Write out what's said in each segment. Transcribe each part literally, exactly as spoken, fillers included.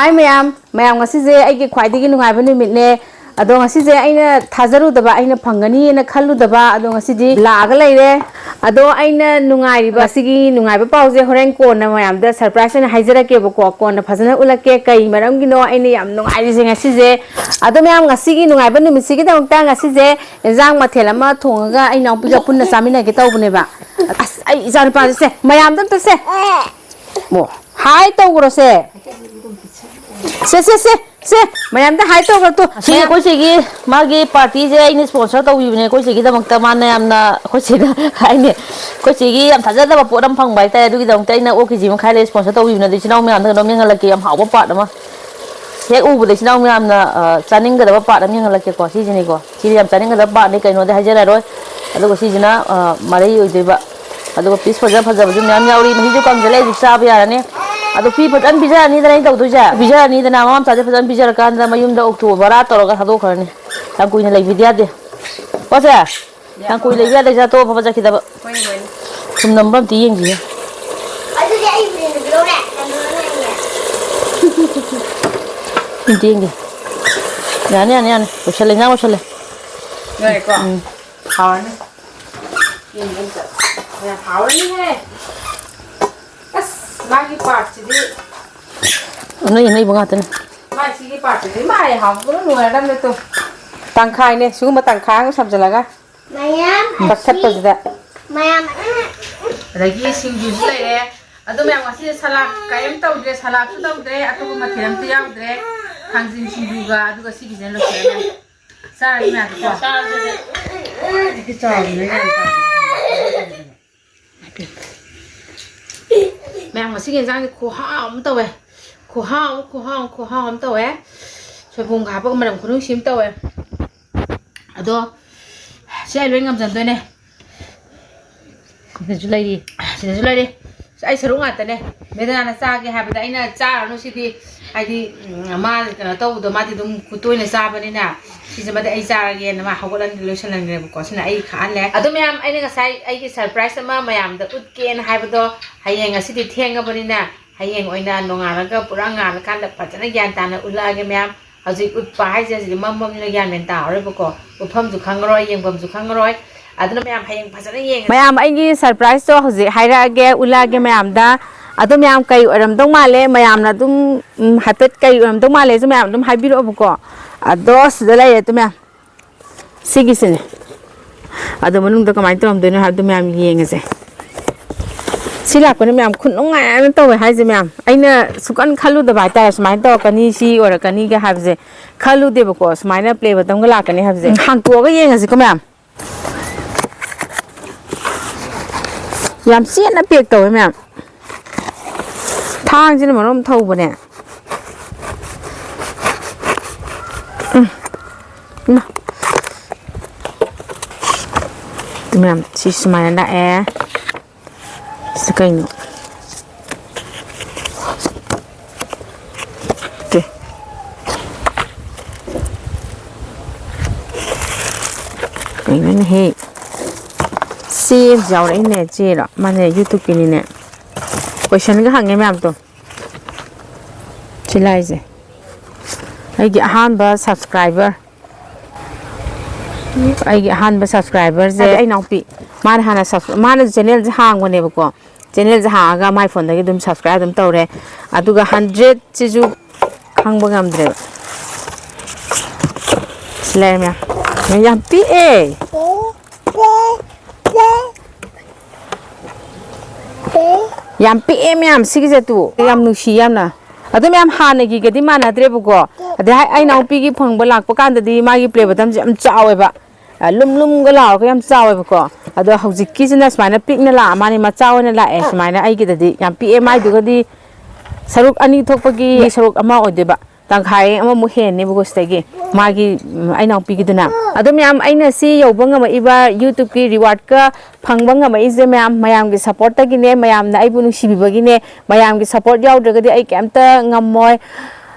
ꯍꯥꯏ ꯃꯌꯥꯝ, ꯃꯌꯥꯝ ꯉꯁꯤꯁꯦ ꯑꯩꯒꯤ ꯈ꯭ꯋꯥꯏꯗꯒꯤ ꯅꯨꯡꯉꯥꯏꯕ ꯅꯨꯃꯤꯠꯅꯦ꯫ ꯑꯗꯣ ꯉꯁꯤꯁꯦ ꯑꯩꯅ ꯊꯥꯖꯔꯨꯗꯕ, ꯑꯩꯅ ꯐꯪꯒꯅꯤꯅ ꯈꯜꯂꯨꯗꯕ, ꯑꯗꯣ ꯉꯁꯤꯗꯤ ꯂꯥꯛꯑꯒ ꯂꯩꯔꯦ꯫ ꯑꯗꯣ ꯑꯩꯅ ꯅꯨꯡꯉꯥꯏꯔꯤꯕ, ꯉꯁꯤꯒꯤ ꯅꯨꯡꯉꯥꯏꯕ ꯄꯥꯎꯁꯦ ꯍꯣꯔꯦꯟ ꯀꯣꯟꯅ ꯃꯌꯥꯝꯗ surprise ꯑꯣꯏꯅ ꯍꯥꯏꯖꯔꯛꯀꯦꯕꯀꯣ, ꯀꯣꯟꯅ ꯐꯖꯅ ꯎꯠꯂꯛꯀꯦ ꯀꯩ ꯃꯔꯝꯒꯤꯅꯣ ꯑꯩꯅ ꯌꯥꯝ ꯅꯨꯡꯉꯥꯏꯔꯤꯁꯦ ꯉꯁꯤꯁꯦ꯫ ꯑꯗꯣ ꯃꯌꯥꯝ ꯉꯁꯤꯒꯤ ꯅꯨꯡꯉꯥꯏꯕ ꯅꯨꯃꯤꯠꯁꯤꯒꯤꯗꯃꯛꯇ ꯉꯁꯤꯁꯦ ꯏꯟꯖꯥꯡ ꯃꯊꯦꯜ ꯑꯃ ꯊꯣꯡꯉꯒ ꯑꯩ ꯏꯅꯥꯎꯄꯤꯒ ꯄꯨꯟꯅ ꯆꯥꯃꯤꯟꯅꯒꯦ ꯇꯧꯕꯅꯦꯕ꯫ ꯑꯁ, ꯑꯩ ꯏꯆꯥ ꯅꯨꯄꯥꯁꯦ, ꯁꯦ, ꯃꯌꯥꯝꯗ ꯑꯝꯇ ꯁꯦ꯫ ꯑꯣ, ꯍꯥꯏ ꯇꯧꯈ꯭ꯔꯣꯁꯦ꯫ ꯁꯦ, ꯁꯦ, ꯁꯦ, ꯁꯦ, ꯃꯌꯥꯝꯗ ꯍꯥꯏ ꯇꯧꯈ꯭ꯔꯣ ꯇꯨ꯫ ꯁꯤ ꯃꯌꯥꯝ ꯑꯩꯈꯣꯏ ꯆꯦꯒꯤ ꯃꯥꯒꯤ partyꯁꯦ ꯑꯩꯅ sponsor ꯇꯧꯕꯤꯕꯅꯦ꯫ ꯑꯩꯈꯣꯏ ꯆꯦꯒꯤꯗꯃꯛꯇ ꯃꯥꯅ ꯌꯥꯝꯅ, ꯑꯩꯈꯣꯏ ꯆꯦꯅ ꯍꯥꯏꯅꯦ, ꯑꯩꯈꯣꯏ ꯆꯦꯒꯤ ꯌꯥꯝ ꯊꯥꯖꯗꯕ ꯄꯣꯠ ꯑꯃ ꯐꯪꯕ ꯍꯥꯏꯇꯥꯔꯦ꯫ ꯑꯗꯨꯒꯤꯗꯃꯛꯇ ꯑꯩꯅ ꯑꯣ KG ꯃꯈꯥꯏ ꯂꯩ sponsor ꯇꯧꯕꯤꯕꯅꯦ꯫ ꯑꯗꯨ ꯏꯆꯤꯟ ꯏꯅꯥꯎ ꯃꯌꯥꯝꯗ ꯀꯩꯅꯣꯝ ꯌꯦꯡꯍꯜꯂꯛꯀꯦ, ꯌꯥꯝ ꯍꯥꯎꯕ part ꯑꯃ꯫ ꯍꯦꯛ ꯎꯕꯗ ꯏꯆꯤꯟ ꯏꯅꯥꯎ ꯃꯌꯥꯝꯅ, ꯑ, ꯆꯥꯅꯤꯡꯒꯗꯕ part ꯑꯃ ꯌꯦꯡꯍꯜꯂꯛꯀꯦꯀꯣ꯫ ꯁꯤꯁꯤꯅꯤꯀꯣ꯫ ꯁꯤꯗꯤ ꯌꯥꯝ ꯆꯥꯅꯤꯡꯒꯗꯕ partꯅꯤ, ꯀꯩꯅꯣꯗꯤ ꯍꯥꯏꯖꯔꯔꯣꯏ꯫ ꯑꯗꯨꯒ ꯁꯤꯁꯤꯅ, ꯑ, ꯃꯔꯩ ꯑꯣꯏꯗꯣꯏꯕ꯫ ꯑꯗꯨꯒ piece ꯐꯖ ꯐꯖꯕꯁꯨ ꯃꯌꯥꯝ ꯌꯥꯎꯔꯤ꯫ ꯃꯍꯤꯁꯨ ꯀꯪꯁꯤꯜꯂꯦ, ꯍꯧꯖꯤꯛ ꯆꯥꯕ ꯌꯥꯔꯅꯤ꯫ ꯑꯗꯣ ꯐꯤ ꯐꯖꯅ ꯄꯤꯖꯔꯅꯤꯗꯅ ꯑꯩꯅ ꯇꯧꯗꯣꯏꯁꯦ꯫ ꯄꯤꯖꯔꯅꯤꯗꯅ ꯃꯃꯥ ꯃꯆꯥꯁꯦ ꯐꯖꯅ ꯄꯤꯖꯔꯀꯥꯟꯗ ꯃꯌꯨꯝꯗ ꯑꯣꯛꯇꯣ ꯚꯔꯥ ꯇꯧꯔꯒ ꯊꯥꯗꯣꯛꯈ꯭ꯔꯅꯤ꯫ ꯌꯥꯝ ꯀꯨꯏꯅ ꯂꯩꯕꯤꯗꯦ ꯌꯥꯗꯦ꯫ ꯀꯣ ꯁꯦ? ꯌꯥꯝ ꯀꯨꯏ ꯂꯩꯕ ꯌꯥꯗꯦ, ꯆꯥꯊꯣꯛꯑ ꯐꯕ ꯆꯠꯈꯤꯗꯕ꯫ ꯍꯣꯏꯅꯦ, ꯍꯣꯏꯅꯦ꯫ ꯊꯨꯝ ꯅꯝꯕ꯭ꯔꯥ ꯑꯝꯇ ꯌꯦꯡꯁꯤꯌꯦ꯫ ꯑꯗꯨꯗꯤ ꯑꯩ ꯕ꯭ꯔꯦꯟꯗ ꯂꯧꯔꯦ꯫ ꯀꯩꯅꯣꯅꯦ꯫ ꯑꯝꯇ ꯌꯦꯡꯒꯦ꯫ ꯌꯥꯅꯤ, ꯌꯥꯅꯤ, ꯌꯥꯅꯤ꯫ ꯂꯣꯏꯁꯜꯂꯦ, ꯏꯟꯖꯥꯡ ꯂꯣꯏꯁꯜꯂꯦ꯫ ꯂꯣꯏꯔꯦꯀꯣ? ꯎꯝ꯫ ꯍꯥꯎꯔꯅꯤ꯫ ꯌꯦꯡꯒꯦ ꯑꯝꯇ꯫ ꯌꯥꯝ ꯍꯥꯎꯔꯅꯤꯍꯦ꯫ ꯑꯁ, ꯃꯥꯒꯤ partꯁꯤꯗꯤ꯫ ꯑꯅꯩ ꯑꯅꯩꯕ ꯉꯥꯛꯇꯅꯦ꯫ ꯃꯥꯏ ꯁꯤꯒꯤ partꯁꯤꯗꯤ ꯃꯥꯏ ꯍꯥꯎꯕꯅ ꯂꯣꯏꯔꯗꯕꯅꯦ ꯇꯨ꯫ ꯇꯪꯈꯥꯏꯅꯦ, ꯁꯤꯒꯨꯝꯕ ꯇꯪꯈꯥꯏ ꯑꯃ ꯁꯝꯖꯜꯂꯒ꯫ ꯃꯌꯥꯝ ꯀꯛꯊꯠꯄꯁꯤꯗ꯫ ꯃꯌꯥꯝ꯫ ꯑꯗꯒꯤ ꯁꯤꯡꯖꯨꯁꯨ ꯂꯩꯔꯦ꯫ ꯑꯗꯣ ꯃꯌꯥꯝ ꯉꯁꯤꯁꯦ ꯁꯂꯥꯗ ꯀꯔꯤꯝ ꯇꯧꯗ꯭ꯔꯦ, ꯁꯂꯥꯗꯁꯨ ꯇꯧꯗ꯭ꯔꯦ, ꯑꯇꯣꯞꯄ ꯃꯊꯦꯜ ꯑꯝꯇ ꯌꯥꯎꯗ꯭ꯔꯦ꯫ ꯊꯥꯡꯖꯤꯡ ꯁꯤꯡꯖꯨꯒ ꯑꯗꯨꯒ ꯁꯤꯒꯤꯁꯤꯅ ꯂꯣꯏꯁꯤꯜꯂꯦ꯫ ꯆꯥꯔꯁꯤ ꯃꯌꯥꯝ꯫ ꯆꯥꯔꯁꯤ꯫ ꯈ꯭ꯋꯥꯏꯗꯒꯤ ꯆꯥꯎꯕꯅꯦ ꯌꯥꯝ ꯆꯥꯎꯕꯅꯦ꯫ ꯃꯌꯥꯝ ꯉꯁꯤꯒꯤ ꯌꯦꯟꯁꯥꯡꯁꯦ ꯈꯨꯍꯥꯎ ꯑꯃ ꯇꯧꯋꯦ꯫ ꯈꯨꯍꯥꯎ ꯑꯃ, ꯈꯨꯍꯥꯎ ꯑꯃ, ꯈꯨꯍꯥꯎ ꯑꯃ ꯇꯧꯋꯦ꯫ ꯁꯣꯏꯕꯨꯝꯒ ꯍꯥꯞꯄꯒ ꯃꯅꯝ ꯈꯨꯅꯨꯡꯁꯤ ꯑꯃ ꯇꯧꯋꯦ꯫ ꯑꯗꯣ ꯁꯤ ꯑꯩ ꯂꯣꯏ ꯉꯝꯖꯟꯗꯣꯏꯅꯦ꯫ ꯁꯤꯗꯁꯨ ꯂꯩꯔꯤ꯫ ꯁꯤꯗꯁꯨ ꯂꯩꯔꯤ꯫ ꯑꯩ ꯁꯔꯨꯛ ꯉꯥꯛꯇꯅꯦ꯫ ꯃꯦꯗꯅꯥꯅ ꯆꯥꯒꯦ ꯍꯥꯏꯕꯗ ꯑꯩꯅ ꯆꯥꯔꯅꯨ ꯁꯤꯗꯤ꯫ ꯍꯥꯏꯗꯤ, ꯎꯝ, ꯃꯥ ꯀꯩꯅꯣ ꯇꯧꯕꯗꯣ ꯃꯥꯗꯤ ꯑꯗꯨꯝ ꯇꯣꯏꯅ ꯆꯥꯕꯅꯤꯅ ꯁꯤꯁꯤꯃꯗꯤ ꯑꯩ ꯆꯥꯔꯒꯦꯅ ꯃꯥ ꯍꯧꯒꯠꯂꯟ-, ꯂꯣꯏꯁꯜꯍꯟꯈ꯭ꯔꯦꯕꯀꯣ꯫ ꯁꯤꯅ ꯑꯩ ꯈꯥꯛꯍꯜꯂꯦ꯫ ꯑꯗꯣ ꯃꯌꯥꯝ, ꯑꯩꯅ ꯉꯁꯥꯏ ꯑꯩꯒꯤ surprise ꯑꯃ ꯃꯌꯥꯝꯗ ꯎꯠꯀꯦꯅ ꯍꯥꯏꯕꯗꯣ ꯍꯌꯦꯡ ꯉꯁꯤꯗꯤ ꯊꯦꯡꯉꯕꯅꯤꯅ ꯍꯌꯦꯡ ꯑꯣꯏꯅ ꯅꯣꯡꯉꯥꯜꯂꯒ ꯄꯨꯔꯥ ꯉꯥꯜꯂꯀꯥꯟꯗ ꯐꯖꯅ ꯒ꯭ꯌꯥꯟ ꯇꯥꯅ ꯎꯠꯂꯛꯑꯒꯦ ꯃꯌꯥꯝ꯫ ꯍꯧꯖꯤꯛ ꯎꯠꯄ ꯍꯥꯏꯁꯦ ꯍꯧꯖꯤꯛ ꯃꯝꯃꯕꯅꯤꯅ ꯒ꯭ꯌꯥꯟ ꯃꯦꯟ ꯇꯥꯔꯔꯣꯏꯕꯀꯣ, ꯎꯠꯐꯝꯁꯨ ꯈꯪꯉꯔꯣꯏ, ꯌꯦꯡꯐꯝꯁꯨ ꯈꯪꯉꯔꯣꯏ꯫ ꯑꯗꯨꯅ ꯃꯌꯥꯝ ꯍꯌꯦꯡ ꯐꯖꯅ ꯌꯦꯡꯉꯁꯤ꯫ ꯃꯌꯥꯝ, ꯑꯩꯒꯤ surpriseꯇꯣ ꯍꯧꯖꯤꯛ ꯍꯥꯏꯔꯛꯑꯒꯦ, ꯎꯠꯂꯛꯑꯒꯦ ꯃꯌꯥꯝꯗ꯫ ꯑꯗꯣ ꯃꯌꯥꯝ ꯀꯩ ꯑꯣꯏꯔꯝꯗꯧ ꯃꯥꯜꯂꯦ? ꯃꯌꯥꯝꯅ ꯑꯗꯨꯝ, ꯎꯝ, ꯍꯥꯏꯐꯦꯠ ꯀꯩ ꯑꯣꯏꯔꯝꯗꯧ ꯃꯥꯜꯂꯦꯁꯨ ꯃꯌꯥꯝ ꯑꯗꯨꯝ ꯍꯥꯏꯕꯤꯔꯛꯑꯣꯕꯀꯣ꯫ ꯑꯗꯣ ꯁꯤꯗ ꯂꯩꯔꯦ ꯇꯨ ꯃꯌꯥꯝ꯫ ꯁꯤꯒꯤꯁꯤꯅꯦ꯫ ꯑꯗꯣ ꯃꯅꯨꯡꯗ ꯀꯃꯥꯏꯅ ꯇꯧꯔꯝꯗꯣꯏꯅꯣ ꯍꯥꯏꯕꯗꯣ ꯃꯌꯥꯝ ꯌꯦꯡꯉꯁꯦ꯫ ꯁꯤ ꯂꯥꯛꯄꯅ ꯃꯌꯥꯝ ꯈꯨꯅꯨꯡꯉꯥꯏ ꯑꯃ ꯇꯧꯋꯦ ꯍꯥꯏꯁꯦ ꯃꯌꯥꯝ꯫ ꯑꯩꯅ ꯁꯨꯡꯈꯟ ꯈꯜꯂꯨꯗꯕ ꯍꯥꯏꯇꯥꯔꯦ, ꯁꯨꯃꯥꯏꯅ ꯇꯧꯔꯛꯀꯅꯤ, ꯁꯤ ꯑꯣꯏꯔꯛꯀꯅꯤꯒ ꯍꯥꯏꯕꯁꯦ ꯈꯜꯂꯨꯗꯦꯕꯀꯣ, ꯁꯨꯃꯥꯏꯅ play buttonꯒ ꯂꯥꯛꯀꯅꯤ ꯍꯥꯏꯕꯁꯦ꯫ ꯎꯝ, ꯍꯥꯡꯇꯣꯛꯑꯒ ꯌꯦꯡꯉꯁꯤꯀꯣ ꯃꯌꯥꯝ꯫ ꯌꯥꯝ ꯆꯦꯠꯅ pack ꯇꯧꯋꯦ ꯃꯌꯥꯝ꯫ ꯊꯥꯡꯁꯤꯅ ꯃꯔꯣꯝ ꯊꯧꯕꯅꯦ꯫ ꯎꯝ꯫ ꯏꯃꯥ꯫ ꯃꯌꯥꯝ, ꯁꯤ ꯁꯨꯃꯥꯏꯅ ꯂꯥꯛꯑꯦ꯫ ꯁꯤ ꯀꯩꯅꯣ? ꯇꯦ꯫ ꯀꯩꯅꯣꯅꯦꯍꯦ? ꯆꯦ ꯑꯃꯁꯨ ꯌꯥꯎꯔꯛꯏꯅꯦ, ꯆꯦꯔꯣ? ꯃꯥꯅꯦ, YouTubeꯀꯤꯅꯤꯅꯦ꯫ Questionꯒ ꯍꯪꯉꯦ ꯃꯌꯥꯝꯗꯣ꯫ ꯁꯤ ꯂꯥꯛꯏꯁꯦ꯫ ꯑꯩꯒꯤ ꯑꯍꯥꯟꯕ subscriber꯫ ꯑꯩꯒꯤ ꯑꯍꯥꯟꯕ subscriberꯁꯦ ꯑꯩ ꯏꯅꯥꯎꯄꯤ꯫ ꯃꯥꯅ ꯍꯥꯟꯅ subs-, ꯃꯥꯅꯁꯨ channelꯁꯦ ꯍꯥꯡꯕꯅꯦꯕꯀꯣ꯫ Channelꯁꯦ ꯍꯥꯡꯉꯒ ꯃꯥꯏ phoneꯗꯒꯤ ꯑꯗꯨꯝ subscribe ꯑꯗꯨꯝ ꯇꯧꯔꯦ꯫ ꯑꯗꯨꯒ hundredꯁꯤꯁꯨ ꯈꯪꯕ ꯉꯝꯗ꯭ꯔꯦꯕ꯫ ꯁꯤ ꯂꯩꯔꯦ ꯃꯌꯥꯝ꯫ ꯌꯥꯝ ꯄꯤꯛꯑꯦ꯫ ꯌꯥꯝ ꯄꯤꯛꯑꯦ ꯃꯌꯥꯝ, ꯁꯤꯒꯤ ꯖꯦꯇꯨ꯫ ꯌꯥꯝ ꯅꯨꯡꯁꯤ ꯌꯥꯝꯅ꯫ ꯑꯗꯨ ꯃꯌꯥꯝ ꯍꯥꯟꯅꯒꯤꯒꯗꯤ ꯃꯥꯟꯅꯗ꯭ꯔꯦꯕꯀꯣ꯫ ꯑꯗꯩ ꯍꯥꯏ-, ꯑꯩ ꯏꯅꯥꯎꯄꯤꯒꯤ ꯐꯪꯕ ꯂꯥꯛꯄ ꯀꯥꯟꯗꯗꯤ ꯃꯥꯒꯤ play buttonꯁꯦ ꯌꯥꯝ ꯆꯥꯎꯋꯦꯕ꯫ ꯑ, ꯂꯨꯝ ꯂꯨꯝꯒ ꯂꯥꯎꯔꯒ ꯌꯥꯝ ꯆꯥꯎꯋꯦꯕꯀꯣ꯫ ꯑꯗꯣ ꯍꯧꯖꯤꯛꯀꯤꯁꯤꯅ ꯁꯨꯃꯥꯏꯅ ꯄꯤꯛꯅ ꯂꯥꯛꯑ ꯃꯥꯅꯦ, ꯃꯆꯥ ꯑꯣꯏꯅ ꯂꯥꯛꯑꯦ꯫ ꯁꯨꯃꯥꯏꯅ ꯑꯩꯒꯤꯗꯗꯤ ꯌꯥꯝ ꯄꯤꯛꯑꯦ, ꯃꯥꯏꯗꯨꯒꯗꯤ ꯁꯔꯨꯛ ꯑꯅꯤ ꯊꯣꯛꯄꯒꯤ ꯁꯔꯨꯛ ꯑꯃ ꯑꯣꯏꯗꯣꯏꯕ꯫ ꯇꯪꯈꯥꯏ ꯑꯃꯃꯨꯛ ꯍꯦꯟꯅꯦꯕꯀꯣ ꯁꯤꯗꯒꯤ꯫ ꯃꯥꯒꯤ, ꯎꯝ, ꯑꯩ ꯏꯅꯥꯎꯄꯤꯒꯤꯗꯨꯅ꯫ ꯑꯗꯣ ꯃꯌꯥꯝ, ꯑꯩꯅ ꯁꯤ ꯌꯧꯕ ꯉꯝꯃꯛꯏꯕ YouTubeꯀꯤ rewardꯀ ꯐꯪꯕ ꯉꯝꯃꯛꯏꯁꯦ ꯃꯌꯥꯝ, ꯃꯌꯥꯝꯒꯤ supportꯇꯒꯤꯅꯦ, ꯃꯌꯥꯝꯅ ꯑꯩꯕꯨ ꯅꯨꯡꯁꯤꯕꯤꯕꯒꯤꯅꯦ꯫ ꯃꯌꯥꯝꯒꯤ support ꯌꯥꯎꯗ꯭ꯔꯒꯗꯤ ꯑꯩ ꯀꯩꯝꯇ ꯉꯝꯃꯣꯏ꯫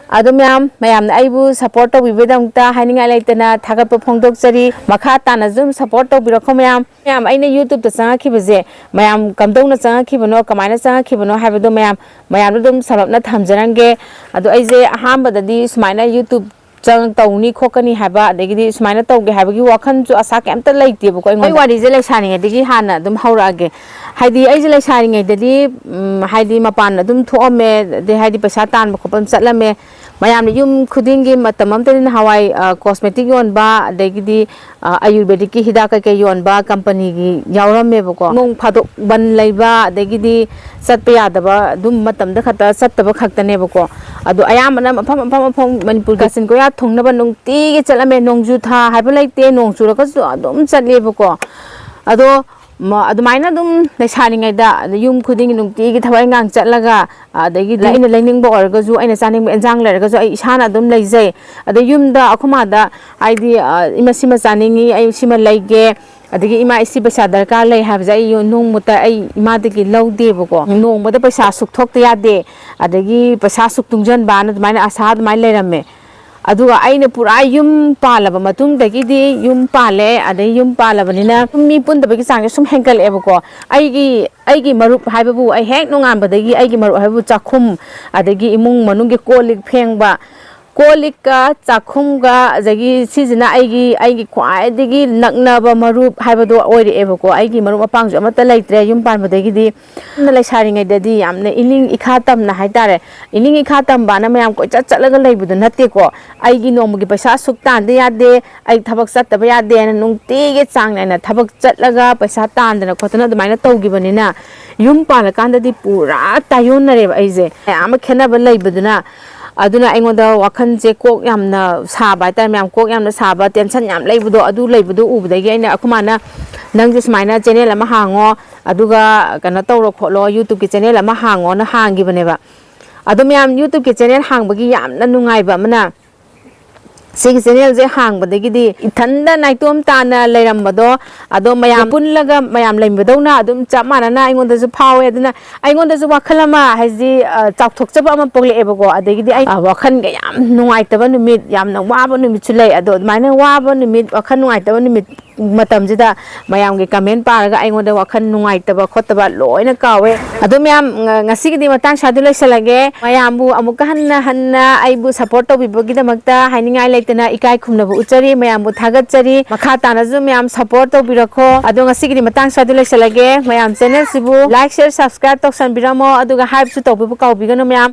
ꯑꯗꯣ ꯃꯌꯥꯝ, ꯃꯌꯥꯝꯅ ꯑꯩꯕꯨ support ꯇꯧꯕꯤꯕꯒꯤꯗꯃꯛꯇ ꯍꯥꯏꯅꯤꯡꯉꯥꯏ ꯂꯩꯇꯅ ꯊꯥꯒꯠꯄ ꯐꯣꯡꯗꯣꯛꯆꯔꯤ꯫ ꯃꯈꯥ ꯇꯥꯅꯁꯨ ꯑꯗꯨꯝ support ꯇꯧꯕꯤꯔꯛꯈꯣ ꯃꯌꯥꯝ꯫ ꯃꯌꯥꯝ, ꯑꯩꯅ YouTube-ꯇ ꯆꯪꯉꯛꯈꯤꯕꯁꯦ, ꯃꯌꯥꯝ ꯀꯝꯗꯧꯅ ꯆꯪꯉꯛꯈꯤꯕꯅꯣ, ꯀꯃꯥꯏꯅ ꯆꯪꯉꯛꯈꯤꯕꯅꯣ ꯍꯥꯏꯕꯗꯣ ꯃꯌꯥꯝ, ꯃꯌꯥꯝꯗ ꯑꯗꯨꯝ ꯁꯝꯂꯞꯅ ꯊꯝꯖꯔꯝꯒꯦ꯫ ꯑꯗꯣ ꯑꯩꯁꯦ ꯑꯍꯥꯟꯕꯗꯗꯤ ꯁꯨꯃꯥꯏꯅ YouTube ꯆꯪ-, ꯇꯧꯅꯤ ꯈꯣꯠꯀꯅꯤ ꯍꯥꯏꯕ, ꯑꯗꯒꯤꯗꯤ ꯁꯨꯃꯥꯏꯅ ꯇꯧꯒꯦ ꯍꯥꯏꯕꯒꯤ ꯋꯥꯈꯜꯁꯨ, ꯑꯁꯥ ꯀꯩꯝꯇ ꯂꯩꯇꯦꯕꯀꯣ ꯑꯩꯉꯣꯟꯗ꯫ ꯑꯩ ꯋꯥꯔꯤꯁꯦ ꯂꯩꯁꯥꯔꯤꯉꯩꯗꯒꯤ ꯍꯥꯟꯅ ꯑꯗꯨꯝ ꯍꯧꯔꯛꯑꯒꯦ꯫ ꯍꯥꯏꯗꯤ ꯑꯩꯁꯦ ꯂꯩꯁꯥꯔꯤꯉꯩꯗꯗꯤ, ꯎꯝ, ꯍꯥꯏꯗꯤ ꯃꯄꯥꯟ ꯑꯗꯨꯝ ꯊꯣꯛꯑꯝꯃꯦ, ꯑꯗꯩ ꯍꯥꯏꯗꯤ ꯄꯩꯁꯥ ꯇꯥꯟꯕ ꯈꯣꯠꯄ ꯑꯗꯨꯝ ꯆꯠꯂꯝꯃꯦ꯫ ꯃꯌꯥꯝꯅ ꯌꯨꯝ ꯈꯨꯗꯤꯡꯒꯤ ꯃꯇꯝ ꯑꯃꯗꯗꯤ ꯅꯍꯥꯟꯋꯥꯏ, ꯑ, cosmetic ꯌꯣꯟꯕ, ꯑꯗꯒꯤꯗꯤ, ꯑ, ꯑꯌꯨꯔꯕꯦꯗꯤꯛꯀꯤ ꯍꯤꯗꯥꯛ ꯀꯩꯀꯩ ꯌꯣꯟꯕ company-ꯒꯤ ꯌꯥꯎꯔꯝꯃꯦꯕꯀꯣ꯫ ꯅꯣꯡ ꯐꯥꯗꯣꯛ ꯕꯟ ꯂꯩꯕ, ꯑꯗꯒꯤꯗꯤ ꯆꯠꯄ ꯌꯥꯗꯕ ꯑꯗꯨꯝ ꯃꯇꯝꯗ ꯈꯛꯇ ꯆꯠꯇꯕ ꯈꯛꯇꯅꯦꯕꯀꯣ꯫ ꯑꯗꯣ ꯑꯌꯥꯝꯕꯅ ꯃꯐꯝ, ꯃꯐꯝ, ꯃꯐꯝ ꯃꯅꯤꯄꯨꯔ ꯀꯥꯆꯤꯟ ꯀꯣꯌꯥ ꯊꯨꯡꯅꯕ ꯅꯨꯡꯇꯤꯒꯤ ꯆꯠꯂꯝꯃꯦ꯫ ꯅꯣꯡꯖꯨ ꯊꯥ ꯍꯥꯏꯕ ꯂꯩꯇꯦ, ꯅꯣꯡ ꯆꯨꯔꯒꯁꯨ ꯑꯗꯨꯝ ꯆꯠꯂꯦꯕꯀꯣ꯫ ꯑꯗꯣ ꯃ-, ꯑꯗꯨꯃꯥꯏꯅ ꯑꯗꯨꯝ ꯂꯩꯁꯥꯔꯤꯉꯩꯗ ꯑꯗ ꯌꯨꯝ ꯈꯨꯗꯤꯡꯒꯤ ꯅꯨꯡꯇꯤꯒꯤ ꯊꯕꯛ ꯏꯪꯈꯥꯡ ꯆꯠꯂꯒ, ꯑꯗꯒꯤ ꯑꯩꯅ ꯂꯩꯅꯤꯡꯕ ꯑꯣꯏꯔꯒꯁꯨ, ꯑꯩꯅ ꯆꯥꯅꯤꯡꯕ ꯑꯦꯟꯖꯥꯡ ꯂꯩꯔꯒꯁꯨ ꯑꯩ ꯏꯁꯥꯅ ꯑꯗꯨꯝ ꯂꯩꯖꯩ꯫ ꯑꯗꯩ ꯌꯨꯝꯗ ꯑꯩꯈꯣꯏ ꯃꯥꯗ ꯍꯥꯏꯗꯤ, ꯑ, "ꯏꯃꯥ ꯁꯤꯃ ꯆꯥꯅꯤꯡꯉꯤ, ꯑꯩ ꯁꯤꯃ ꯂꯩꯒꯦ", ꯑꯗꯒꯤ "ꯏꯃꯥ, ꯑꯩ ꯁꯤ ꯄꯩꯁꯥ ꯗꯔꯀꯥꯔ ꯂꯩ" ꯍꯥꯏꯕꯁꯦ ꯑꯩ ꯌꯨ-, ꯅꯣꯡꯃꯇ ꯑꯩ ꯏꯃꯥꯗꯒꯤ ꯂꯧꯗꯦꯕꯀꯣ꯫ ꯅꯣꯡꯃꯗ ꯄꯩꯁꯥ ꯑꯁꯨꯛ ꯊꯣꯛꯇ ꯌꯥꯗꯦ, ꯑꯗꯒꯤ ꯄꯩꯁꯥ ꯑꯁꯨꯛ ꯇꯨꯡꯁꯤꯟꯕꯅ ꯑꯗꯨꯃꯥꯏꯅ ꯑꯁꯥ ꯑꯗꯨꯃꯥꯏꯅ ꯂꯩꯔꯝꯃꯦ꯫ ꯑꯗꯨꯒ ꯑꯩꯅ ꯄꯨꯔꯥ ꯌꯨꯝ ꯄꯥꯜꯂꯕ ꯃꯇꯨꯡꯗꯒꯤꯗꯤ, ꯌꯨꯝ ꯄꯥꯜꯂꯦ, ꯑꯗꯩ ꯌꯨꯝ ꯄꯥꯜꯂꯕꯅꯤꯅ ꯃꯤ ꯄꯨꯟꯗꯕꯒꯤ ꯆꯥꯡꯁꯦ ꯁꯨꯝ ꯍꯦꯟꯒꯠꯂꯛꯑꯦꯕꯀꯣ꯫ ꯑꯩꯒꯤ, ꯑꯩꯒꯤ ꯃꯔꯨꯞ ꯍꯥꯏꯕꯕꯨ, ꯑꯩ ꯍꯦꯛ ꯅꯣꯡꯉꯥꯟꯕꯗꯒꯤ ꯑꯩꯒꯤ ꯃꯔꯨꯞ ꯍꯥꯏꯕꯕꯨ ꯆꯥꯛꯈꯨꯝ, ꯑꯗꯒꯤ ꯏꯃꯨꯡ ꯃꯅꯨꯡꯒꯤ ꯀꯣꯜ ꯂꯤꯛ ꯐꯦꯡꯕ, ꯀꯣꯜ ꯂꯤꯛꯀ ꯆꯥꯛꯈꯨꯝꯒ, ꯑꯗꯒꯤ ꯁꯤꯁꯤꯅ ꯑꯩꯒꯤ, ꯑꯩꯒꯤ ꯈ꯭ꯋꯥꯏꯗꯒꯤ ꯅꯛꯅꯕ ꯃꯔꯨꯞ ꯍꯥꯏꯕꯗꯣ ꯑꯣꯏꯔꯛꯑꯦꯕꯀꯣ꯫ ꯑꯩꯒꯤ ꯃꯔꯨꯞ ꯃꯄꯥꯡꯁꯨ ꯑꯃꯠꯇ ꯂꯩꯇ꯭ꯔꯦ ꯌꯨꯝ ꯄꯥꯟꯕꯗꯒꯤꯗꯤ꯫ ꯌꯥꯝꯅ ꯂꯩꯁꯥꯔꯤꯉꯩꯗꯗꯤ ꯌꯥꯝꯅ ꯏꯅꯤꯡ ꯏꯈꯥ ꯇꯝꯅ ꯍꯥꯏꯇꯥꯔꯦ, ꯏꯅꯤꯡ ꯏꯈꯥ ꯇꯝꯕꯅ ꯃꯌꯥꯝ ꯀꯣꯏꯆꯠ ꯆꯠꯂꯒ ꯂꯩꯕꯗꯣ ꯅꯠꯇꯦꯀꯣ꯫ ꯑꯩꯒꯤ ꯅꯣꯡꯃꯒꯤ ꯄꯩꯁꯥ ꯑꯁꯨꯛ ꯇꯥꯟꯗ ꯌꯥꯗꯦ, ꯑꯩ ꯊꯕꯛ ꯆꯠꯇꯕ ꯌꯥꯗꯦꯅ ꯅꯨꯡꯇꯤꯒꯤ ꯆꯥꯡ ꯅꯥꯏꯅ ꯊꯕꯛ ꯆꯠꯂꯒ ꯄꯩꯁꯥ ꯇꯥꯟꯗꯅ ꯈꯣꯠꯇꯅ ꯑꯗꯨꯃꯥꯏꯅ ꯇꯧꯈꯤꯕꯅꯤꯅ, ꯌꯨꯝ ꯄꯥꯜꯂꯀꯥꯟꯗꯗꯤ ꯄꯨꯔꯥ ꯇꯥꯏꯌꯣꯟꯅꯔꯦꯕ ꯑꯩꯁꯦ꯫ ꯃꯌꯥꯝ ꯑꯃ ꯈꯦꯠꯅꯕ ꯂꯩꯕꯗꯨꯅ, ꯑꯗꯨꯅ ꯑꯩꯉꯣꯟꯗ ꯋꯥꯈꯜꯁꯦ ꯀꯣꯛ ꯌꯥꯝꯅ ꯁꯥꯕ ꯍꯥꯏꯇꯥꯔꯦ, ꯃꯌꯥꯝ ꯀꯣꯛ ꯌꯥꯝꯅ ꯁꯥꯕ, ꯇꯦꯟꯁꯟ ꯌꯥꯝ ꯂꯩꯕꯗꯣ, ꯑꯗꯨ ꯂꯩꯕꯗꯣ ꯎꯕꯗꯒꯤ ꯑꯩꯅ ꯑꯩꯈꯣꯏ ꯃꯥꯅ, "ꯅꯪꯁꯨ ꯁꯨꯃꯥꯏꯅ ꯆꯦꯅꯦꯜ ꯑꯃ ꯍꯥꯡꯉꯣ, ꯑꯗꯨꯒ ꯀꯩꯅꯣ ꯇꯧꯔꯣ ꯈꯣꯠꯂꯣ, YouTube-ꯀꯤ ꯆꯦꯅꯦꯜ ꯑꯃ ꯍꯥꯡꯉꯣꯅ" ꯍꯥꯡꯈꯤꯕꯅꯦꯕ꯫ ꯑꯗꯣ ꯃꯌꯥꯝ, YouTube-ꯀꯤ ꯆꯦꯅꯦꯜ ꯍꯥꯡꯕꯒꯤ ꯌꯥꯝꯅ ꯅꯨꯡꯉꯥꯏꯕ ꯑꯃꯅ, ꯁꯤꯒꯤ ꯆꯦꯅꯦꯜꯁꯦ ꯍꯥꯡꯕꯗꯒꯤꯗꯤ ꯏꯊꯟꯗ ꯅꯥꯏꯇꯣꯝ ꯇꯥꯅ ꯂꯩꯔꯝꯕꯗꯣ, ꯑꯗꯣ ꯃꯌꯥꯝ ꯄꯨꯜꯂꯒ ꯃꯌꯥꯝ ꯂꯩꯕꯗꯧꯅ ꯑꯗꯨꯝ ꯆꯞ ꯃꯥꯟꯅꯅ ꯑꯩꯉꯣꯟꯗꯁꯨ ꯐꯥꯎꯋꯦ꯫ ꯑꯗꯨꯅ ꯑꯩꯉꯣꯟꯗꯁꯨ ꯋꯥꯈꯜ ꯑꯃ, ꯍꯥꯏꯗꯤ, ꯑ, ꯆꯥꯎꯊꯣꯛꯆꯕ ꯑꯃ ꯄꯣꯛꯂꯛꯑꯦꯕꯀꯣ꯫ ꯑꯗꯒꯤꯗꯤ ꯑꯩ, ꯑ, ꯋꯥꯈꯜꯒ ꯌꯥꯝ ꯅꯨꯡꯉꯥꯏꯇꯕ ꯅꯨꯃꯤꯠ, ꯌꯥꯝꯅ ꯋꯥꯕ ꯅꯨꯃꯤꯠꯁꯨ ꯂꯩ꯫ ꯑꯗꯣ ꯑꯗꯨꯃꯥꯏꯅ ꯋꯥꯕ ꯅꯨꯃꯤꯠ, ꯋꯥꯈꯜ ꯅꯨꯡꯉꯥꯏꯇꯕ ꯅꯨꯃꯤꯠ ꯃꯇꯝꯁꯤꯗ ꯃꯌꯥꯝꯒꯤ ꯀꯃꯦꯟ ꯄꯥꯔꯒ ꯑꯩꯉꯣꯟꯗ ꯋꯥꯈꯜ ꯅꯨꯡꯉꯥꯏꯇꯕ ꯈꯣꯠꯇꯕ ꯂꯣꯏꯅ ꯀꯥꯎꯋꯦ꯫ ꯑꯗꯣ ꯃꯌꯥꯝ, ꯉ-, ꯉꯁꯤꯒꯤꯗꯤ ꯃꯇꯥꯡ ꯁ꯭ꯋꯥꯏꯗ ꯂꯣꯏꯁꯤꯜꯂꯒꯦ꯫ ꯃꯌꯥꯝꯕꯨ ꯑꯃꯨꯛꯀ ꯍꯟꯅ ꯍꯟꯅ ꯑꯩꯕꯨ ꯁꯞꯄꯣꯔꯠ ꯇꯧꯕꯤꯕꯒꯤꯗꯃꯛꯇ ꯍꯥꯏꯅꯤꯡꯉꯥꯏ ꯂꯩꯇꯅ ꯏꯀꯥꯏ ꯈꯨꯝꯅꯕ ꯎꯠꯆꯔꯤ, ꯃꯌꯥꯝꯕꯨ ꯊꯥꯒꯠꯆꯔꯤ꯫ ꯃꯈꯥ ꯇꯥꯅꯁꯨ ꯃꯌꯥꯝ ꯁꯞꯄꯣꯔꯠ ꯇꯧꯕꯤꯔꯛꯈꯣ꯫ ꯑꯗꯣ ꯉꯁꯤꯒꯤꯗꯤ ꯃꯇꯥꯡ ꯁ꯭ꯋꯥꯏꯗ ꯂꯣꯏꯁꯤꯜꯂꯒꯦ꯫ ꯃꯌꯥꯝ ꯆꯦꯅꯦꯜꯁꯤꯕꯨ ꯂꯥꯏꯛ, ꯁꯤꯌꯔ, ꯁꯕꯁꯀ꯭ꯔꯥꯏꯕ ꯇꯧꯁꯟꯕꯤꯔꯝꯃꯣ, ꯑꯗꯨꯒ ꯍꯥꯏꯞꯁꯨ ꯇꯧꯕꯤꯕ ꯀꯥꯎꯕꯤꯒꯅꯨ ꯃꯌꯥꯝ꯫